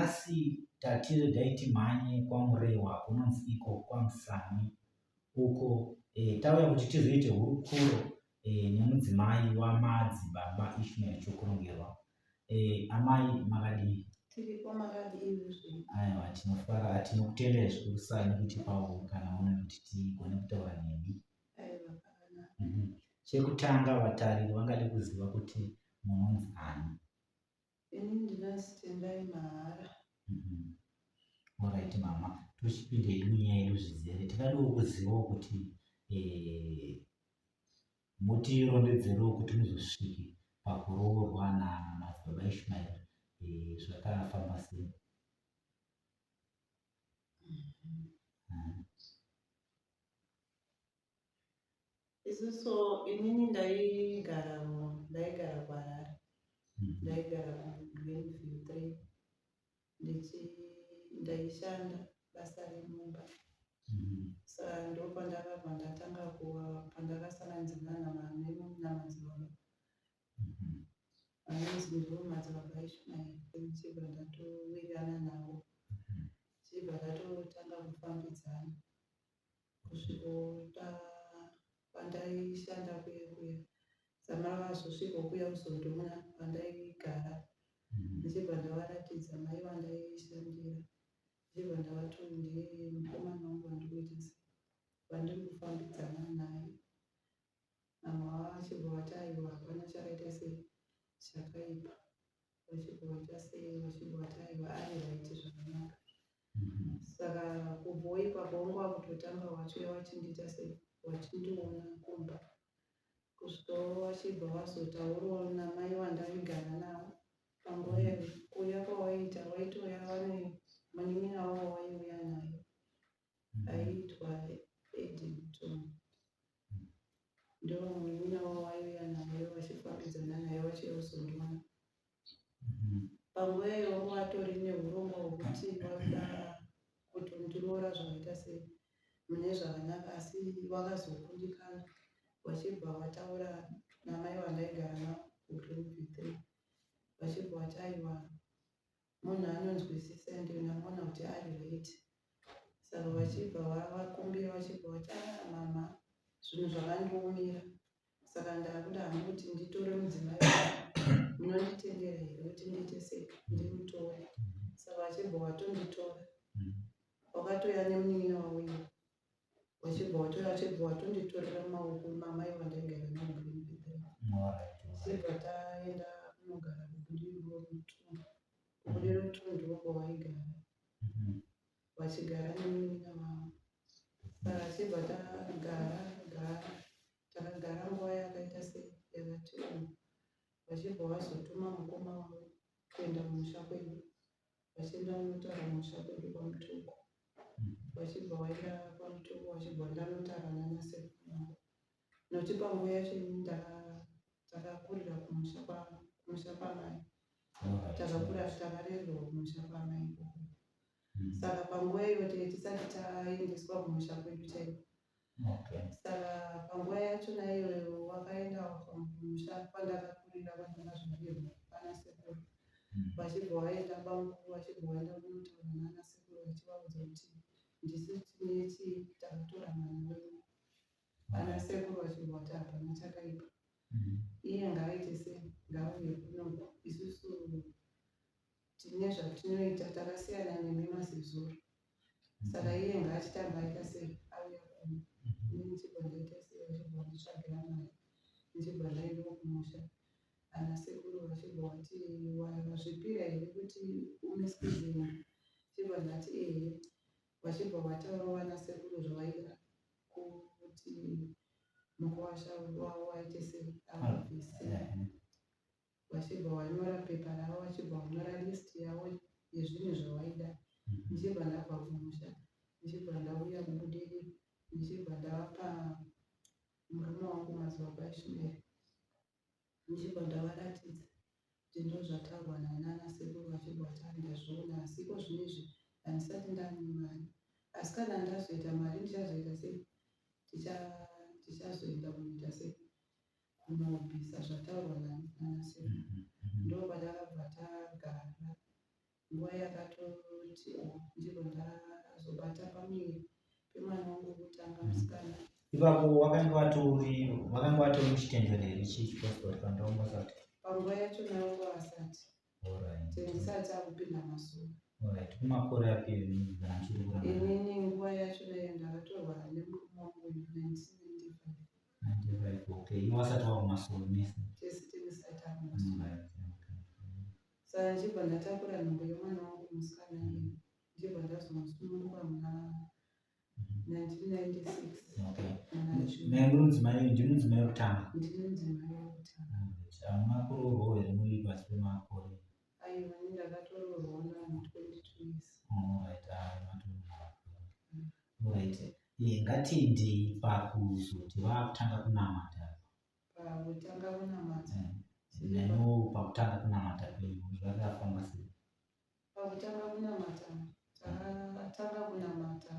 Nhasi tati regai timhanye kwaMurewa kunonzi iko kwaMusami uko e, tauya kuti tizoite hurukuro e, nemudzimai waMadzibaba Ishmael Chokurongerwa. E, amai makadii? Tiripo, makadii zve? Aiwa, tinofara, tinokutendai zvikuru sai nekutipawo mukana uno kuti tigone kutaura nemi. Aiwa, pakanaka. Chekutanga vatariri vangade kuziva kuti munonzi ani? Ini ndinonzi Tendai Mahara. Alright mama, tochipinda hedu munyaya yedu zvizere. Tingadiwo kuzivawo kuti eh, mutirondedzerewo kuti muzosvike pakuroorwa namadzibaba Ishmael eh, zvakafamba sei? Isusu inini ndaigara ndaigara kuHarare. Ndaigara kuGlenview 3 ndichi ndaishanda basa remumba. Saka ndopandakabva ndatanga kuva pandakasanganidzana namadzibaba. Vanonzi ndivo madzibaba Ishmael. Ndichibva ndatowirirana navo. Tichibva tatotanga kufambidzana. Kusvika pandaishanda kuya kuya samara vazosvika kuya kuzondiona pandaigara ndichibva ndavaratidza mai vandaishandira ndichibva ndavati ndiye mukomana wangu wandikuita sei wandiri kufambidzana naye. Mama vachibva vati aiwa hapana chakaita sei chakaipa. Vachibva vaita sei vachibva vati aiwa ari right zvakanaka. Saka kubvawo ipapo wanga wakutotanga wachiuya wachindiita sei wachindiona kumba kusvikawo vachibva vazotaurawo namai vandaigara navo panguva iyo kuuya kwawaiita waitouya vane munin'ina wavo waiuya naye aiitwa Eddington ndo munin'ina wavo waiuya naye vachifambidzana naye vachiuya kuzondiona. Panguva iyo wanga watori nehurongwa hwekuti wakuda kutondiroora zvakaita sei mune zvakanaka asi wakazokundikana vachibva vataura namai vandaigara navo kuGlenview 3 vachibva vati aiwa munhu anonzwisisa ende ndamuona kuti ari right saka vachibva vakumbira vachibva vati ah mama zvinhu zvakandiomera saka ndakuda hangu kuti nditore mudzimai munonditendera here kuti ndiite sei ndimutore saka vachibva vatonditora wakatouya nemunin'ina wavo iwe wachibva watora wachibva watonditorera mumaoko mamai vandaigara navo chibva taenda kunogara kubudiriro mutundu kubudiriro mutundu ndiko kwavaigara vachigara nemunin'ina wavo saka chibva tagara gara takagara nguva yakaita sei yakati vachibva vazotuma mukoma wavo kuenda kumusha kwedu vachienda kunotaura kumusha kwedu kwaMutoko vachibva vaenda kwaMutoko vachibva ndanotaura nana sekuru vangu nokuti panguva yacho ini takakurira kumusha kumusha kwamai takakura takarererwa kumusha kwamai ikoko saka panguva iyo tisati taendeswa kumusha kwedu chaiko Okay. Saka panguva yachona iyoyo wakaenda kumusha kwandakakurira kwandakazvarirwa pana sekuru vachibva vaenda bamukuru vachibva vaenda kunotaura nana sekuru vachivaudza kuti ndisu tine chii takatora mwana wenyu. Ana sekuru vachibva vati hapana chakaipa iye ngaaite sei ngaauye kunoku isusu tine zvatinoita takasiyana nemi mazezuru saka iye ngaachitanga aita sei auya kuno ini ndichibva ndaita sei vachibva vanditsvagira mari ndichibva ndaendawo kumusha ana sekuru vachibva vati wazvipira here kuti umiswe zvinhu ndichibva ndati ehe vachibva vataurawo ana sekuru zvavaida kuti mukuwasha wavo aite sei avabvise vachibva vanyora pepa ravo vachibva vanyora list yavo yezvinhu zvavaida ndichibva ndabva kumusha ndichibva ndauya kubudiriro ndichibva ndavapa murume wangu madzibaba Ishmael ndichibva ndavaratidza kuti ndozvataurwa nanana sekuru vachibva vati ah, ndazviona asi iko zvino izvi handisati ndane mari asi kana ndazoita mari ndichazoita sei tichazoenda kunoita sei kunobvisa zvataurwa nanasekuru ndopatakabva tagara Nguva yakatoti oh, ndibva ndazobata pamuviri pemwana wangu wekutanga musikana. Ipapo wakanga watori wakanga watori muchitendero here chechipostori kana kuti wanga usati? Panguva yacho navangu vasati. Alright. Ndisati akupinda masowe. Alright. Kumakore api kana muchiri kuramba? Inini nguva yacho nayo ndakatorwa nemurume wangu 1995. 95 okay. Iwe wasati wakumasowe mese? Tese tisati akumasowe. Alright. Okay. Saka ndichibva ndatakura nhumbu yemwana wangu musikana iye. Ndibva ndazomusununguka muna 1996. Okay. Muna June. Mai muri mudzimai ndimi mudzimai wekutanga? Ndini mudzimai wekutanga. Alright. Hamuna kuroorwawo here muri pasi pemakore? Aiwa, ini ndakatoroorwa ndava 22 years. Alright, ah, matoroorwa. Alright. Eh, ngatiendei pakuzoti vakutanga kunamata. Pakutanga kunamata. Eh, naiwo pakutanga kunamata kwenyu zvakafamba sei? Pakutanga kunamata, takatanga kunamata.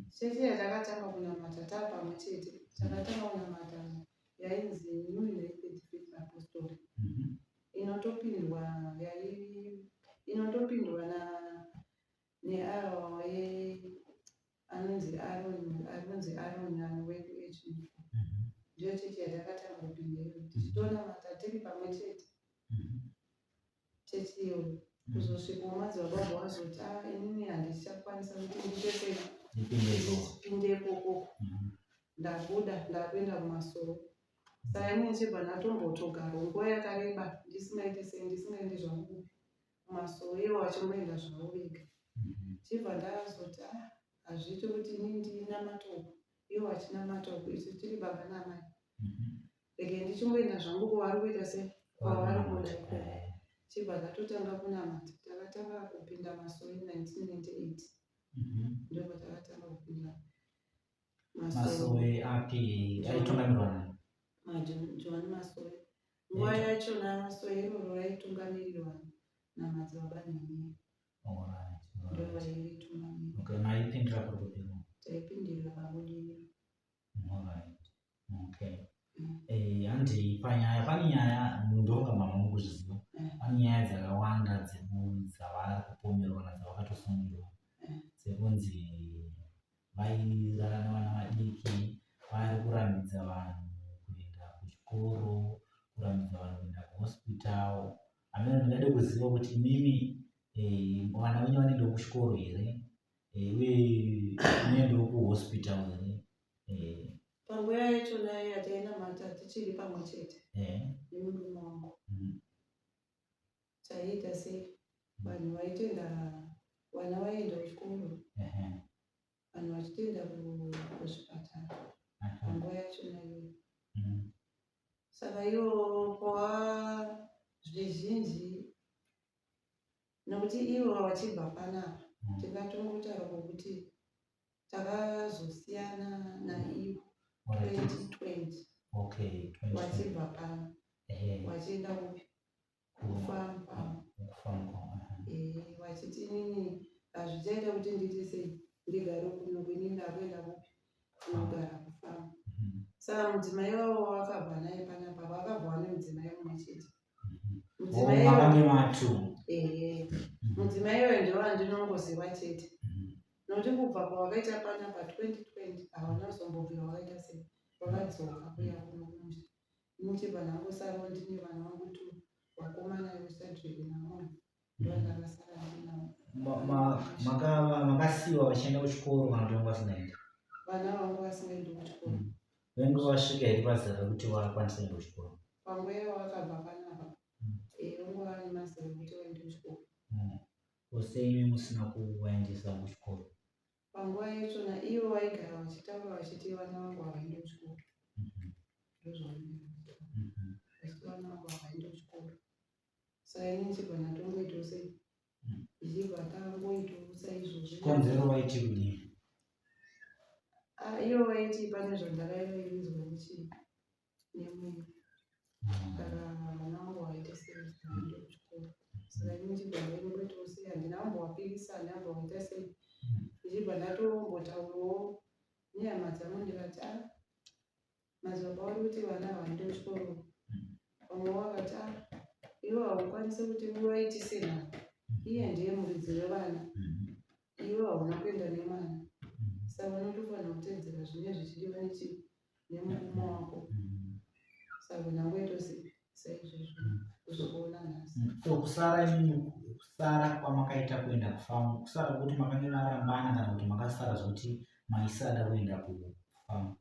Chechi yatakatanga kunamata tapamwe chete. Takatanga kunamata yainzi New United Faith Apostolic. Inotopindwa yai inotopindwa na neawa ye anonzi Aaron anonzi Aaron ano wekuHV. Ndiyo chechi yatakatanga kupinda iyoyo. Tichitonamata tiri pamwe chete. Chechi iyoyo. Kuzosvika madzibaba vabva vazoti ah inini handichakwanisa kuti ndiite sei ndipinde ikoko. Ndabuda ndakuenda kumasowe. Saka inini ndichibva ndatombotogara nguva yakareba ndisingaite sei ndisingaendi zvangu kupi kumasowe ivo vachimboenda zvavo vega. Ndichibva ndazoti ah hazviiti kuti inini ndinamate uku ivo vachinamata uku isu tiri baba naamai. Rege ndichingoenda zvangu kwavari kuita sei kwavari kuda ikoko. Chibva tatotanga kunamata. Takatanga kupinda masowe 1998. Ndipo takatanga kupinda masowe. Masowe api aitungamirwa nani? MaJohani Masowe. Nguva yachona masowe iroro raitungamirirwa namadzibaba Nehemiya. Alright, Ndo alright. vairitungamirira. Okay, maipindira kuri kupinda. Taipindirira pabudiriro. Alright. Okay. Eh, handi panyaya pane nyaya ndonga mama mukuzviziva pane nyaya dzakawanda dzavari kupomerwa kana dzavakatosungirwa dzekunzi vairara nevana vadiki vari kurambidza vanhu kuenda kuchikoro kurambidza vanhu kuenda kuhospital hameno ndingade kuziva kuti imimi eh, vana venyu vanoendawo kuchikoro here eh, uye munoendawo kuhospital here eh. Panguva yachona yatainamata tichiri pamwe chete nemurume wangu taiita sei vanhu vaitenda vana vaienda kuchikoro vanhu vachitoenda kuzvipatara panguva yachona iyoyo saka ivo kwa zvizhinji nokuti ivo vachibva panapa tingatongotaura kwokuti takazosiyana naivo 2020 okay vachibva pano vachienda kupi kufamu kwavo vachiti inini hazvichaita kuti ndiite sei ndigare kuno kuinini ndakuenda kupi kunogara kufamu saka mudzimai wavo wakabva naye panapa vakabvawo nemudzimai mumwe chete mudzimai iyoyo ndiwo andinongoziva chete nokuti kubva kwawakaita panapa 2020 hawana kuzombobvira wakaita sei wakadzoka kuya kuno kumusha inichibva ndangosarawo ndine vana vangu two vakomana vesadriki namona ndovandakasara ndinavo makasiiwa vachienda kuchikoro kana kuti vanga vasingaendi vana vangu vasingaendi kuchikoro Vange vasvika here pazera rekuti vakwanise kuenda kuchikoro? Panguva yavakabva panapa, eh, vanga vane mazera ekuti vaende kuchikoro. Ko sei imi musina kuvaendesa kuchikoro? Panguva yachona ivo vaigara vachitaura vachiti vana vangu havaendi kuchikoro. Ndozvavanenge vachitaura. Vachiti vana vangu havaendi kuchikoro. Saka ini ndichibva ndatongoitawo sei? Ndichibva tangoitawo saizvozvo. Chikonzero vaiti kudii? Ah, ivo vaiti pane zvandakairairizwa nechii nemweya. Saka vana vangu vaita sei vaende kuchikoro. Saka ini ndichibva ndaingoitawo sei handina kumbovapikisa handina kumbovaita sei. Ndichibva ndatombotaurawo nehama dzangu ndikati ah Madzibaba vari kuti vana havaende kuchikoro. Vamwe vakati ah iwe haukwanise kuti uvaitise nharo. Iye ndiye muridzi wevana. Iwe hauna kuenda nemwana. Saka unotofanira kuteedzera zvinenge zvichidiwa nechi nemurume wako. Saka nhango itosipi saizvozvo kuzokuona nhasi. So kusara imimi kusara kwamakaita kuenda kufamu kusara kwekuti makange marambana kana kuti makasara zvekuti maisada kuenda kufamu?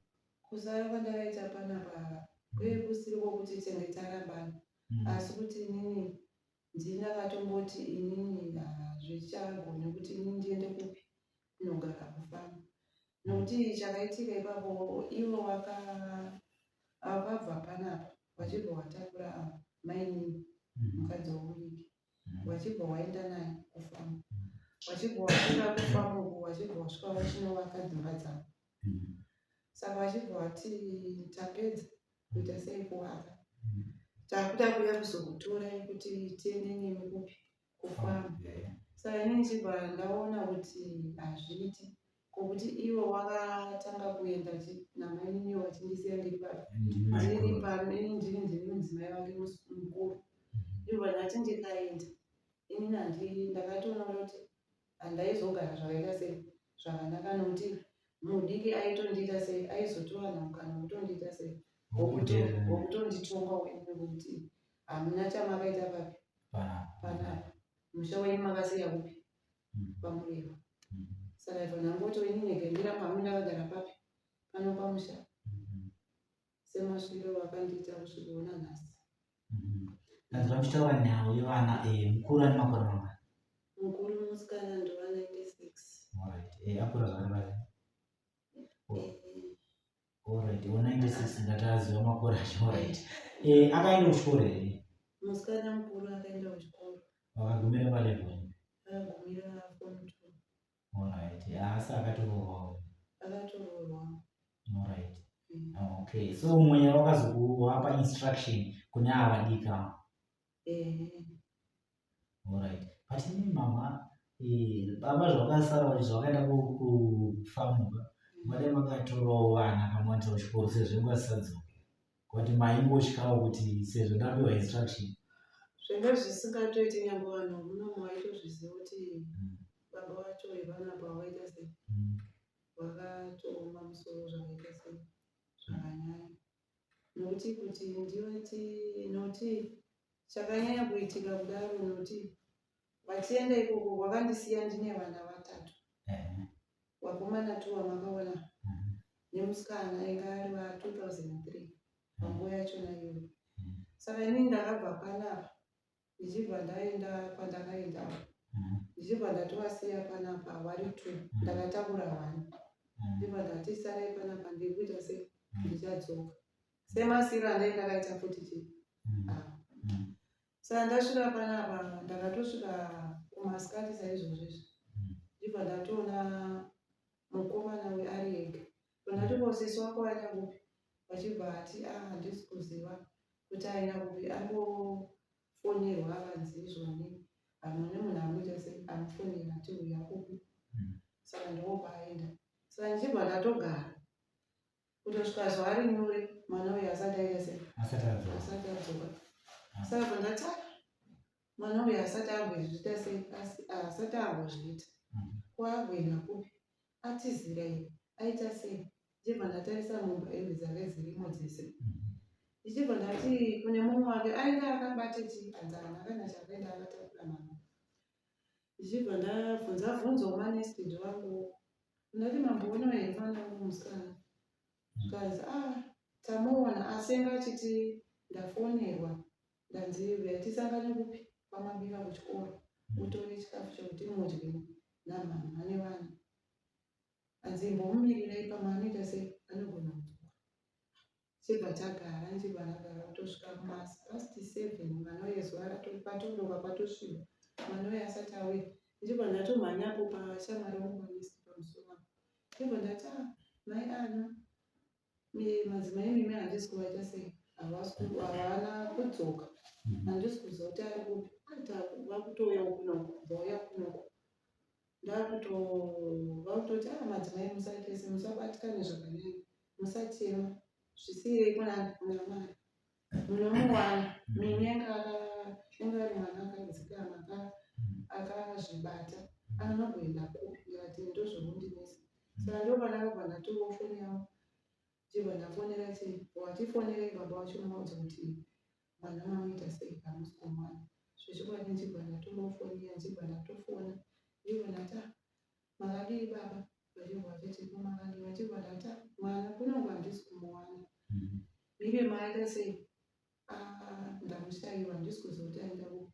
Kusara kwandakaita panapa kuye kusiri kwokuti tenge tarambana asi kuti inini ndini ndakatomboti inini hazvichagoni kuti inini ndiende kupi kunogara kufamu nokuti chakaitika ipapo ivo vakabva panapa vachibva watakura mainini mukadzi womudiki wachibva waenda naye kufamu wachibva wasvika kufamu uku wachibva wasvika wachinovaka dzimba dzavo saka vachibva vati tapedza kuita sei kuvaka takuda kuuya kuzokutorai kuti tiende nemi kupi kufamu saka ini ndichibva ndaona kuti hazviiti kokuti ivo wakatanga kuenda namainini wachindisiya ndiri papi ndiri pano ini ndiri ndiri mudzimai wake mukuru ndibva ndati ndikaenda inini handi ndakatoona kuti handaizogara zvakaita sei zvakanaka nokuti mudiki aitondiita sei aizotowana mukana wekutondiita sei wokutonditongawo ini kuti hamuna chamakaita papi panapa musha wenyu makasiya kupi pamurehwa saka ibva ndangoti ini ndege ndiramba hangu ndakagara papi pano pamusha semasviro akandiita kusvikawo nanhasi. Ndanzwa muchitaura nhau yevana eh, mukuru ane makore mangani? Mukuru musikana ndova 96. Alright. Eh, akura zvakareba sei? Oh. Alright, o 96 ndataziva makore acho. Alright. Eh, akaenda kuchikoro here? Musikana mukuru akaenda kuchikoro. Akagumira pa level ipi? Akagumira form 2. Alright. Asi akatoroorwa. Akatoroorwa. Alright. Okay. So mweya wakazokuwapa instruction kune ava dika. Eh. Alright. But ini mama eh, baba zvakasara zvakaenda kufamuka. Made makatorawo vana kamwanisa kuchikoro sezvo nguva zisadzoke. Kuti maingotyawo kuti sezvo ndapiwa instruction. Zvanga zvisingatoiti nyangwe vanhu muno maitozviziva kuti baba vacho vepanapa vaita sei. Vakatooma musoro zvakaita sei zvakanyanya nokuti kuti ndivati nokuti chakanyanya kuitika kudaro nokuti vachienda ikoko vakandisiya ndine vana vatatu vakomana two vamakaona nemusikana ainge ari va 2003 panguva yachona iyoyo saka inini ndakabva panapa ndichibva ndaenda kwandakaenda ndichibva ndatovasiya panapa vari two ndakatakura one ndibva ndati sarai panapa ndiri kuita sei ndichadzoka semasiro andai ndakaita futi chii ah. Saka ndasvika panapa ndakatosvika kumasikati saizvozvo izvi ndibva ndatoona mukomana uyu ari ega ndati ko sisi wako aenda kupi vachibva ati ah handisi kuziva kuti aenda kupi angofonerwa akanzi izvoni hamune munhu amuita sei amufonera ati uya kupi saka ndokwaaenda saka ndichibva ndatogara kutosvika zuva rinyure mwana uyu asati aita sei asati adzoka saka bva ndati ah, mwana uyu asati ambozviita sei asati ambozviita kwaagwena kupi atizira iyi aita sei ndichibva ndatarisa mumba hembe dzake dzirimo dzese ndichibva ndati kune mumwe wake ainge akabata chii hanzi haana kana chaakaenda akatakura mama ndichibva ndabvunza bvunzawo manestid wangu ndati mamboona here mwana wangu musikana zvikanzi ah tamuona asi anga achiti ndafonerwa ndanzi uyai tisangane kupi kwamabika kuchikoro utore chikafu chekuti mudye namhamha nevana hanzi imbomumirirai pamwe anoita sei anogona kudzoka Chibva tagara ndichibva ndagara kutosvika kumas past seven mwana uye zuva patodoka patosviba mwana uye asati auya ndichibva ndatomhanyapo pashamwari wangu panesti pamusoro apo ndichibva ndati ah mai ana madzimai mimi handisi kuvaita sei havana kudzoka handisi kuziva kuti ari kupi ata vakutouyawo kunoku vauya kunoku Ndakuto vakutoti ah madzimai musaite se musabatikane zvakanyanya musachema zvisiyirei kuna kuna Mwari munomuwana mimi anga anga ari mwana akadzikama aka akazvibata anonogoenda kupi ndikati ndozvokundinetsa saka ndopandakabva ndatowo foni yangu Ndichibva ndafonera chii watifonerei baba wacho muudze kuti mwana mamuita sei hamusi kumuwana zvechokwadi ndichibva ndatombofonera ndichibva ndatofona ndichibva ndati ah, makadii baba vachibva vachiti ko makadii vachibva ndati ah, mwana kunongo handisi kumuwana mire maita sei ah, ndamushaiwa handisi kuziva kuti aenda kupi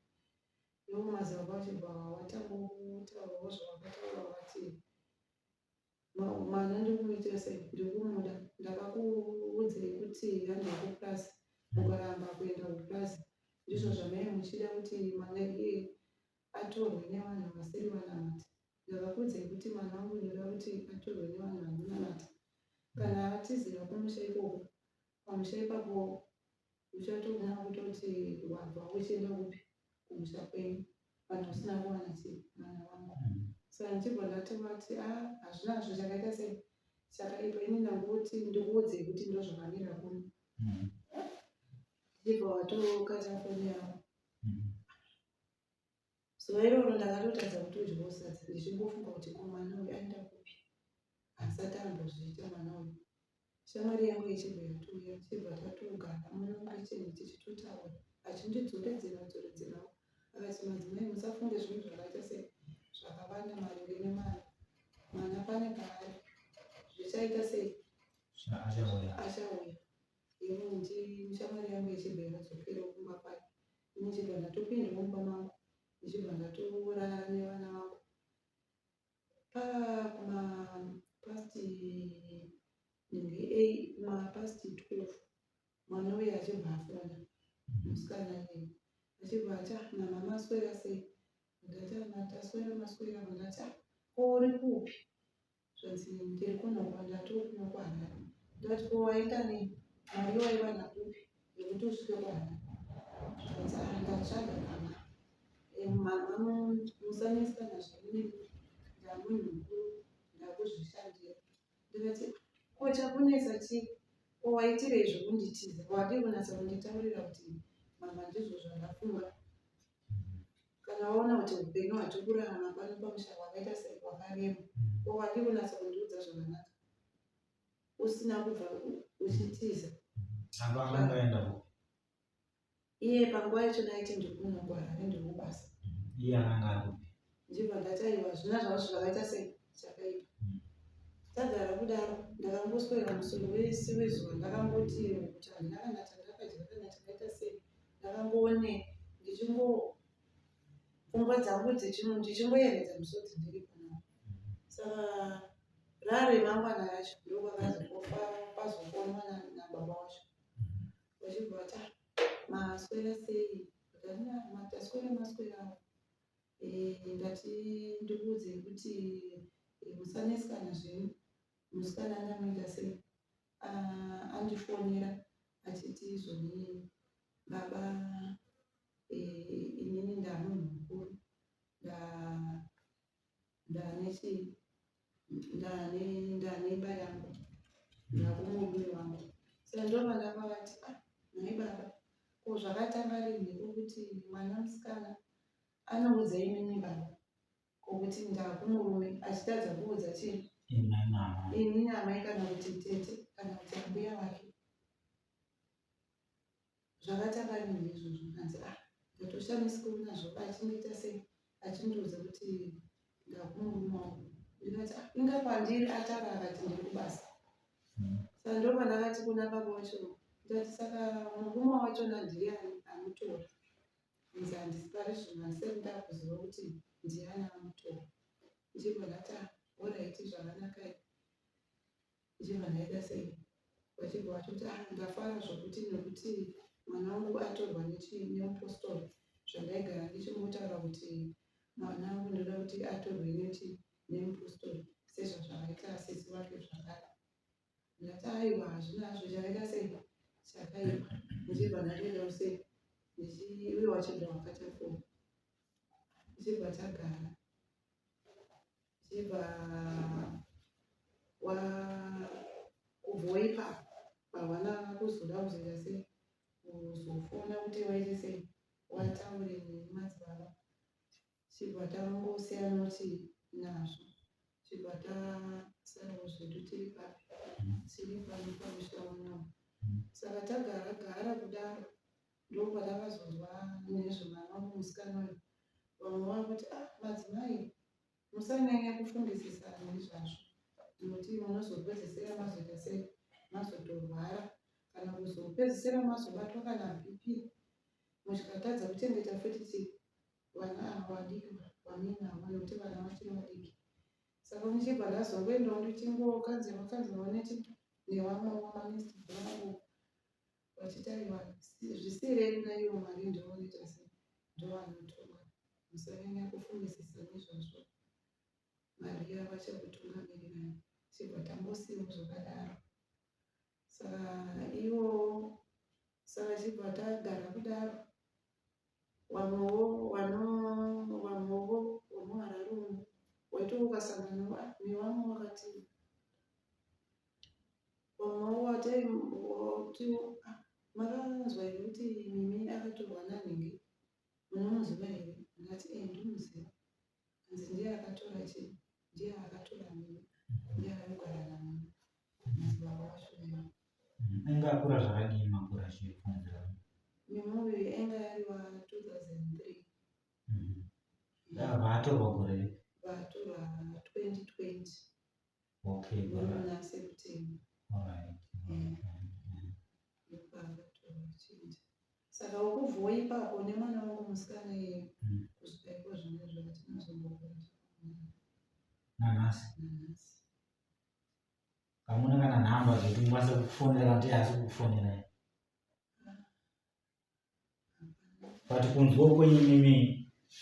ivo mazibaba vachibva watanga kutaurawo zvavakataura vati Mwana ndikumuitira sei ndikumuda ndakakuudzei kuti handei kupurazi mukaramba kuenda kupurazi ndizvo zvamai muchida kuti mwana iye atorwe nevanhu vasiri vanamati ndakakuudzei kuti mwana wangu ndinoda kuti atorwe nevanhu vanonamata kana atizira kumusha ikoko pamusha ipapo Uchatoona kutoti wabva uchienda kupi kumusha kwenyu vanhu usina kuwana chii mwana wangu mm. saka ndichibva ndatovati a ah, hazvina hazvo chakaita sei chakaipa ini ndangoti ndikuudzei kuti ndozvakamira kuno mm. ndichibva watokata foni yavo mm. Zuva iroro ndakatotadza kutodyawo sadza ndichingofunga kuti ko mwana uyu aenda kupi asati ambozviita mwana uyu. Shamwari yangu ichibva yatouya tichibva tatogara muno mukicheni tichitotaura achindidzoredzera dzoredzerawo akati madzimai musafunge zvinhu zvakaita se zvakawanda maringe nemwana mwana pane paari zvichaita sei achauya achauya Ivo shamwari yangu ichibva yadzokerawo kumba kwayo ini ndichibva ndatopindawo mumba mangu ndichibva ndatorara nevana vangu pakuma past nhingi ei kuma past 12 mwana uye achibva afona musikana iyeye achibva ati ah namama aswera sei ndati ah taswera maswera ndati ah ko uri kupi Zvanzi ndiri kuno ndatoo kuno kuHarare. Ndati ko waenda nei? Mari waiwana kupi yekuti usvike kuHarare? Zvanzi ah ndatsvaga mama. Eh, mama musanetsana zvenyu neni ndamunhu mukuru ndakuzvishandira. Ndikati ko chakunetsa chii? Ko waitirei zvekunditiza? Wadii kunatsa kunditaurira kuti mama ndizvo zvandafunga Kana waona kuti upenyu hwatiri kurarama pano pamusha hwakaita sei hwakarema, ko wadii kunatsa kundiudza zvakanaka usina kubva uchitiza? Apa akanga aenda kupi? Iye panguva yacho aiti ndiri kuno kuHarare ndiri kubasa. Iye akanga ari kupi? Ndibva ndati aiwa hazvina zvazvo zvakaita sei chakaipa. Tagara kudaro ndakangoswera musoro wese wezuva ndakangoti kuti handina kana chandakadya kana chakaita sei ndakangoone ndichingo pfungwa dzangu ndichingoyeredza misodzi ndiri panapa saka rare mangwana racho ndokwakazofonwa nababa wacho vachibva vati ah, maswera sei taswera maswerawo eh, ndati ndikuudzei kuti eh, musanetsikana zvenyu musikana andamuita sei ah, andifonera achiti izvoni baba eh, inini ndamunhu mukuru ndane chii ndane ndane imba yangu ndakumurume wangu saka ndopandakavati ah nhai baba ko zvakatanga rinhi kokuti mwana musikana anoudza inini baba kokuti ndakumurume achitadza kuudza chii inini amai kana kuti tete kana kuti ambuya vake Zvakatanga rinhi izvozvo ndanzi ah ndatoshamisika nazvo achindiita sei achindiudza kuti ndakumurume wangu ndikati ah inga kwandiri atanga akati ndiri kubasa saka ndopandakati kuna baba wacho ndikati saka murume wachona ndiyani amutora nzi handisi pari zvino handisati ndakuziva kuti ndiyani amutora ndichibva ndati ah horaiti zvakanakai Ndichibva ndaita sei vachibva vatoti ah ndafara zvokuti nekuti mwana wangu atorwa nemupostori zvandaigara ndichingotaura kuti mwana wangu ndoda kuti atorwe neti nemupostori sezvazvakaita sisi vake zvakare ndati aiwa hazvina hazvo chakaita sei chakaipa ndichibva ndatoita sei uye wachibva wakatafona ndichibva tagara Chibva wa kubva ipapo havana kuzoda kuzoita sei kuzofona kuti vaite sei wataure neni madzibaba. Chibva tangosiyana kuti nazvo. Chibva tasarawo zvedu tiri papi? Tiri pano pamusha unowu. Saka tagara gara kudaro ndopatakazonzwa nezvemwana wangu musikana uyu. Vamwe vakuti ah madzimai musanyanya kufungisisa nezvazvo nokuti munozopedzisira mazoita sei mazotorwara kana kuzopedzisira mazobatwa kana BP muchikatadza kuchengeta futi chii vana ava vadiki vamuinavo nekuti vana vachiri vadiki saka ndichibva ndazongoendawo ndichingokanzerwa kanzerwa nevamwewo manesti vangu vachiti aiwa zvisiyirei kuna ivo Mwari ndovanoita sei ndovanotonga musanyanya kufungisisa nezvazvo Maria vachakutungamirirai chibva tambosiyawo zvakadaro saka ivo saka chibva tagara kudaro vamwewo vamwewo vemuHarare umu waiti ukasangana nevamwe vakati vamwewo wati ah, makanzwa here kuti Mimi akatorwa nanhingi munomuziva here ndikati e ndinomuziva hanzi ndiye akatora chii ndiye akatora Mimi ndiye akagara naMimi madzibaba wacho ivo Ainge akura zvakadii makore achifungidzira? Mimi uyu ainge ari wa 2003 Vaatorwa gore ripi? Vaatorwa 2020. Okay, gore. Muna September. Alright. Ndopaakatorwa achienda. Saka wokubvawo ipapo nemwana wangu musikana iyeye kusvika iko zvino izvo hatina zombogara Nanhasi. nanhasi. Hamuna kana nhamba dzekuti mukwanise kufonera kana kuti haasi kukufonerai. But kunzwa kwenyu imimi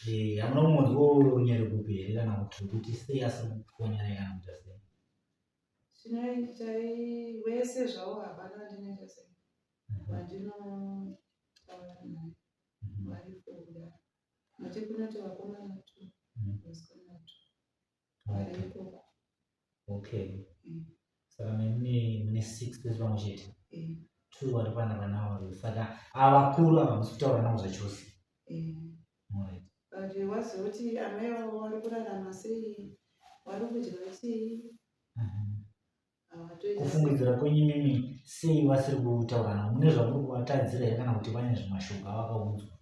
eh, hamuna kumbonzwawo runyerekupe here kana kuti kuti sei asiri kukufonerai kana kuita sei? Chinoita wese zvavo hapana wandinoita sei wandinotaura naye varipo kudaro nokuti kunoti vakomana two vasikana two vari ikoko. Okay. Saka mune mune six pese pamwe chete. Two vari panapa nawo saka ava vakuru ava hamusi kutaura navo zvachose. Alright. But waziva kuti amai vavo vari kurarama sei vari kudya chii havatoita Kufungidzira kwenyu imimi sei vasiri kutaura navo? Mune zvamuri kuvatadzira here kana kuti vane zvimashoko avakaudzwa?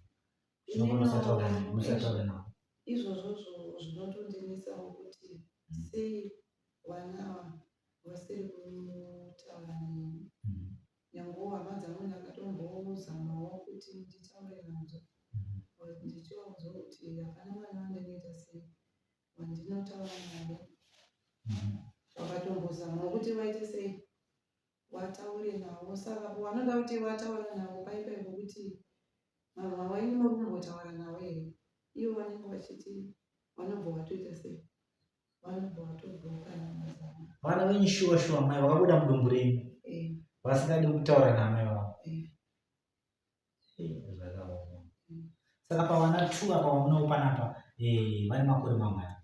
Zvinopa musataura navo, musataura navo. Izvozvozvo zvinotondinetsawo kuti sei vana ava vasiri kutaura neni. Nyangewo hama dzangu ndakatombozamawo kuti nditaure nadzo ndichivaudza kuti hapana mwana wandinoita sei wandinotaura naye. Vakatombozamawo kuti vaite sei wataure navo saka vanoda kuti wataura navo paipai pokuti mama wenyu muri kumbotaura navo here ivo vanenge vachiti vanobva vatoita sei vanobva vatobloka namba dzavo Vana venyu shuwa shuwa mai vakabuda mudumbu renyu Eh, vasingadi kutaura naamai vavo. eh. Eh, zvakaoma. Saka pavana two apa vamunawo panapa eh, vane makore mangani?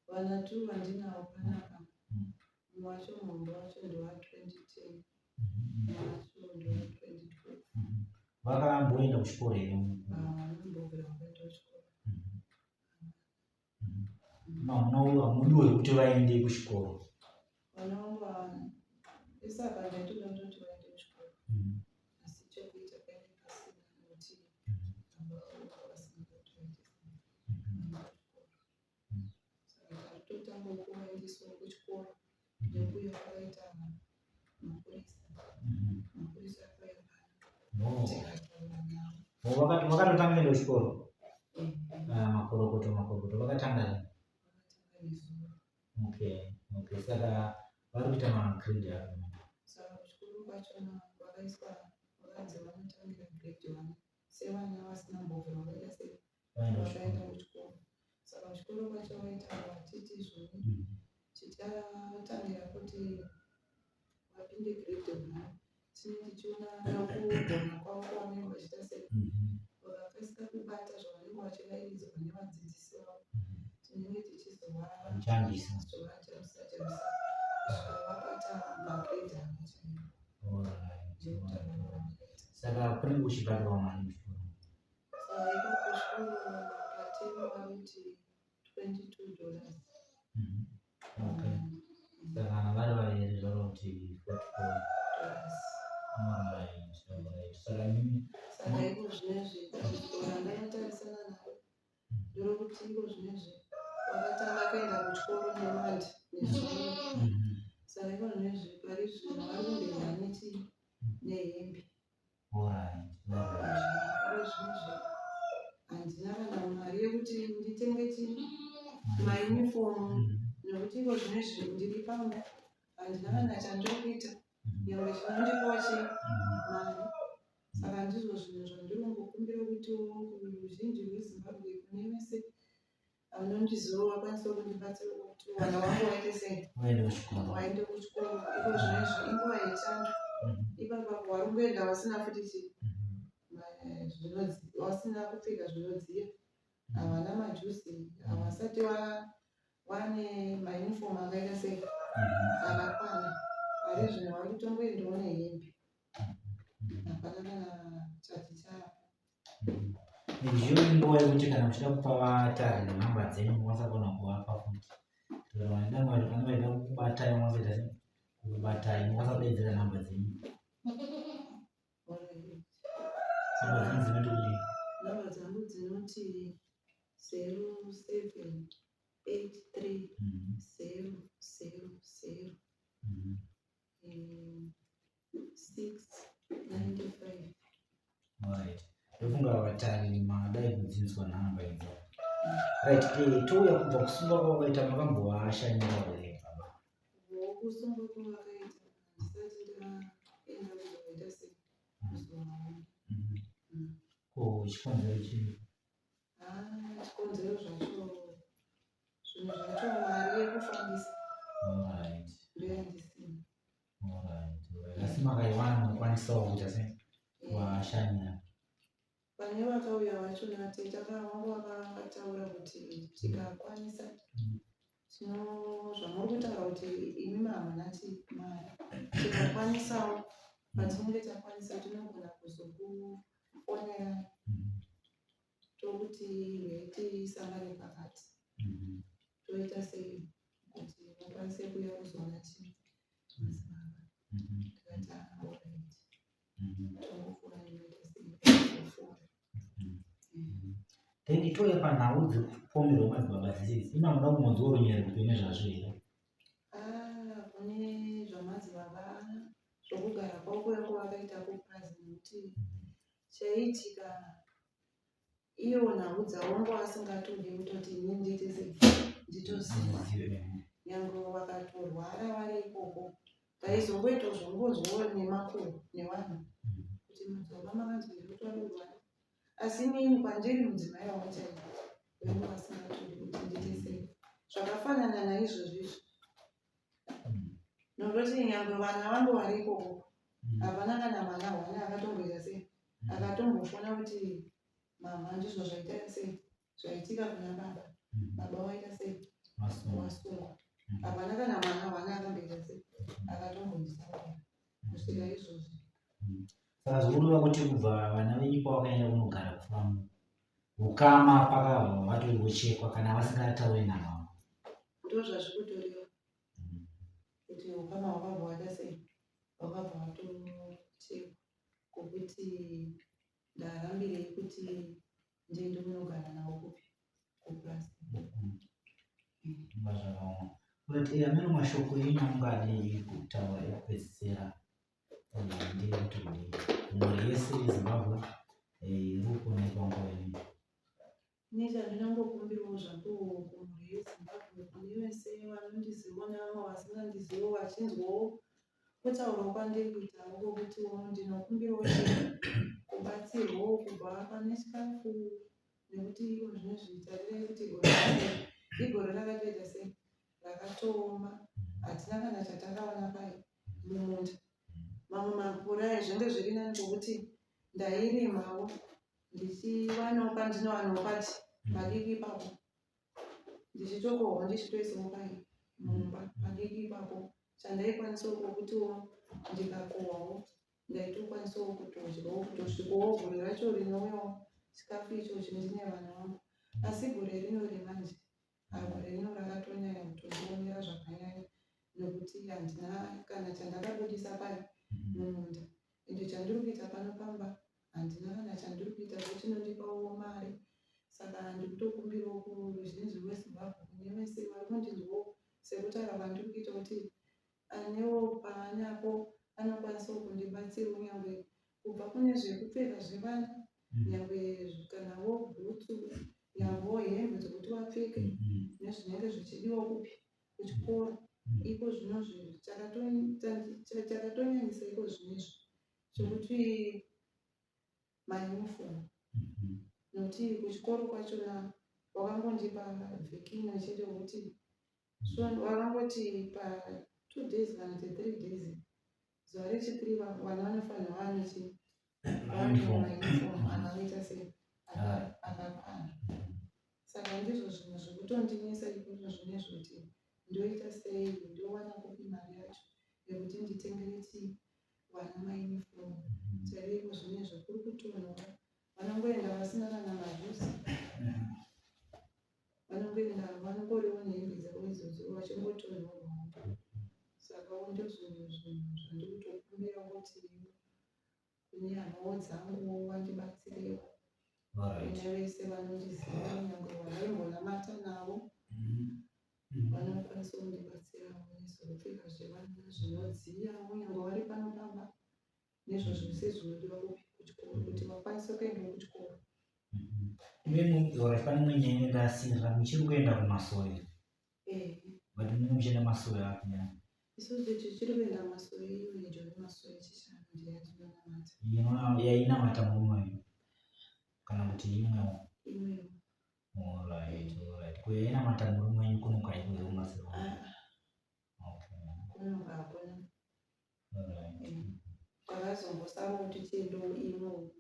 Vana two vandinawo panapa mumwe wacho muhombe wacho ndewa 2010 mumwe wacho ndewa 2012. Vakamboenda kuchikoro here? Vanombobvira vakaenda kuchikoro. Hamudiwo here kuti vaende kuchikoro? Vana vangu ava ese apa ndaitoda kutoti vaende kuchikoro asi chekuita painge pasina nekuti baba vavo vasina kuti vaite sei vaende kuchikoro. Saka taitotangawo kuvaendesawo kuchikoro nekuuya kwakaita mapurisa. Mapurisa akauya pano tikataura navo. Vakatotanga kuenda kuchikoro? Ah, makorokoto makorokoto vakatanga rini? Vakatanga nezuro. Okay, okay. Saka vari kuita magrade api? Saka kuchikoro kwachona vakaiswa vakanzi vanotangira grade one sevana vasina mbobvira vakaita sei vakaenda kuchikoro. Saka kuchikoro kwacho vaita vachiti izvoni tichatangira kuti vapinde grade one tinenge tichiona kugona kwavo kwavanenge vachiita sei vakakasika kubata zvavanenge vachirairidzwa nevadzidzisi vavo tinenge tichizovajambisa jambisa kusvika vabata magrade avo chaiwo. Saka kunenge kuchibhadharwa mari kuchikoro? Saka ikoko kuchikoro patemo vanoti vakatanga kuenda kuchikoro nemandi nezvimwe. Saka iko zvinezvi pari zvino vari kundoenda nechii nehembe. Iko zvinezvi handina kana mari yekuti nditenge chii maunifomu nekuti iko zvinezvi ndiri pamba handina kana chandiri kuita nyangwe chinondipawo chii mari. Saka ndizvo zvinhu zvandiri kungokumbira kuti kuruzhinji rweZimbabwe kune vese vanondiziva vakwanise kundibatsira kuti vana vangu vaite sei vaende kuchikoro. Iko zvinezvi inguva yechando ipapa vari kungoenda vasina futi chii vasina kupfeka zvinodziya havana majuzi havasati vane maunifomu akaita sei akakwana. Pari zvino vari kutongoendawo nehembe hapana kana chati chapo. Ndiyo nguva yekuti kana muchida kupa vatariri nhamba dzenyu munokwanisa kuona kuvapa futi. Vanenge vachida kukubatai vanokwanisa kuita sei kukubatai munokwanisa kudaidzira nhamba dzenyu. Nhamba dzenyu dzinoti kudii? Nhamba dzangu dzinoti 07 83 0 0 0 695. Right. Ndofunga vatariri madai kudzinzwa nhamba idzo. Right, touya kubva kusungwa kwavakaita makambovashanyira here baba? Kusungwa kwavakaita handisati ndaenda kuzovaita sei kuzovaona. Ko chikonzero chii? Ah, chikonzero zvacho zvinhu zvacho mari yekufambisa ndoyandisina. Alright. Asi makaiwana munokwanisawo kuita sei kuvashanyira? Pane vakauya vacho natete vangu vakataura kuti tikakwanisa tino zvamuri kutaura kuti imi hamuna mari tikakwanisawo patinenge takwanisa tinogona kuzokufonerai tokuti tisangane pakati toita sei kuti mukwanise kuuya kuzoona chii madzibaba. Tikati alright tongofona ndinoita sei tofona. Then touya panhau dzekupomerwa madzibaba dzese idzi imi hamuda kumbonzwawo runyerekupe nezvazvo here? Ah, kune zvamadzibaba zvokugara kwavo kuya kwavakaita kupurazi nekuti chaiitika iwo nhau dzavo asingatodi kutoti ini ndiite sei nditoziva nyangwe vakatorwara vari ikoko taizongoita zvongonzwawo nemakuru nevanhu kuti madzibaba makanzwa here kuti vari kurwara asi inini kwandiri mudzimai wavo chaivo vange vasingatodi kuti ndiite sei zvakafanana naizvozvo izvi nokuti nyangwe vana vangu vari ikoko hapana kana mwana hwani akatomboita sei akatombofona kuti mama ndizvo zvaita sei zvaitika kuna baba baba waita sei wasungwa hapana kana mwana hwani akamboita sei akatombonditaurira kusvika izvozvi. Saka zvikureva kuti kubva vana venyu pavakaenda kunogara kufamu ukama pakabva vatori vochekwa kana vasingatauri namama. Ndozvazvikutoreva kuti ukama hwakabva waita sei hwakabva watochekwa kwokuti ndarambirei kuti ndiende kunogara navo kupi kupurazi. Zvakaoma. But ameno mashoko enyu amungade kutaura ekupedzisira ndeyekuti kudii mhuri yese yeZimbabwe iri kuonekwa nguva ino. Ini chandinongokumbirawo zvangu kumhuri yeZimbabwe kune vese vanondiziva nevamwe vasingandizivi vachinzwawo kutaura kwandiri kuitawo kwekutiwo ndinokumbirawo kubatsirwawo kubva pane chikafu nekuti iko zvinezvi tarirai kuti gore igore rakatoita sei rakatooma hatina kana chatakawana pai mumunda. Mamwe makore aya zvinge zviri nani kwekuti ndairimawo ndichiwanawo pandinowanawo pati padiki ipapo ndichitokohwa ndichitoisawo pai mumba padiki ipapo chandaikwanisawo kwekutiwo ndikakohwawo ndaitokwanisawo kutodyawo kutosvikawo gore racho rinouyawo chikafu ichochi ndine vana vangu asi gore rino remanje gore rino rakatonyanya kutondionera zvakanyanya nekuti handina kana chandakabudisa pai mumunda ende chandiri kuita pano pamba handina kana chandiri kuita zvechinondipawo mari saka ndikutokumbirawo kuruzhinji rweZimbabwe kune Kune vese vari kundinzwawo sekutaura kwandiri kuita kuti anewo paanapo anokwanisawo kundibatsira kunyangwe kubva kune zvekupfeka zvevana nyangwe kanawo bhutsu nyangwewo hembe dzekuti vapfeke nezvinenge zvichidiwa kupi kuchikoro iko zvinozvi chakatonyanyisa iko zvinezvi chekuti mauniform nokuti kuchikoro kwachona wakangondipa vhiki imwe chete wekuti so wakangoti pa 2 days kana kuti 3 days, zuva rechithree vana vanofanirwa vane chi mauniform akanoita sei, akakwana. Saka ndizvo zvinhu zvekutondinetsa ikozvo zvinezvi kuti ndoita sei, ndowana kupi mari yacho yekuti nditengere chii vana mauniform chaiko. Zvinezvi kuri kutonhora, vanongoenda vasina kana mabhusi, vanongoenda vanongoriwo nehembe dzavo idzodzo vachingotonhorwawo. Saka ndozvinhu zvinhu zvandiri kutokumbira kuti kune hamawo dzanguwo vandibatsirewo, kune vese vanondiziva, nyangwe vavaimbonamata navo, vanokwanisa kundibatsirawo nezvekupfeka zvevana zvinodziyawo, nyangwe vari pano pamba, nezvo zvese zvinodiwa kuchikoro kuti vakwanise kuendawo kuchikoro. Imimi, pane imwe nyaya inenge asirira, muchiri kuenda kumasowe? Eh. But munenge muchienda masowe api ya? Isusu tichiri kuenda masowe imwe joni, masowe chishanu ndeyandinonamata. Yainamata murume wenyu kana kuti imwewo? Imwewo. Alright. Ko yainamata murume wenyu kunoka ikuze kumasowe? Ah. Kunoka hakuna. Kwakazombosara kuti tiendewo imwewo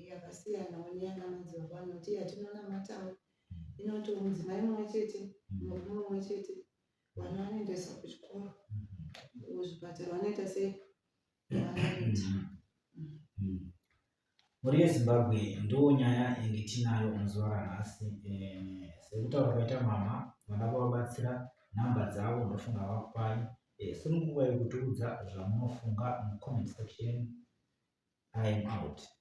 yakasiyanawo neyana madzibaba, nokuti yatinonamatawo inoti mudzimai mumwe chete, murume mumwe chete, vana vanoendesa kuchikoro, kuzvipatara vanoita sei, vanoita. Mhuri yeZimbabwe, ndo nyaya yange tinayo muzuva ranhasi. Sekutaura kwaita mama, vada kuvabatsira, nhamba dzavo ndofunga vakupai. Sunungukai kutiudza zvamunofunga mucomment section. I am out.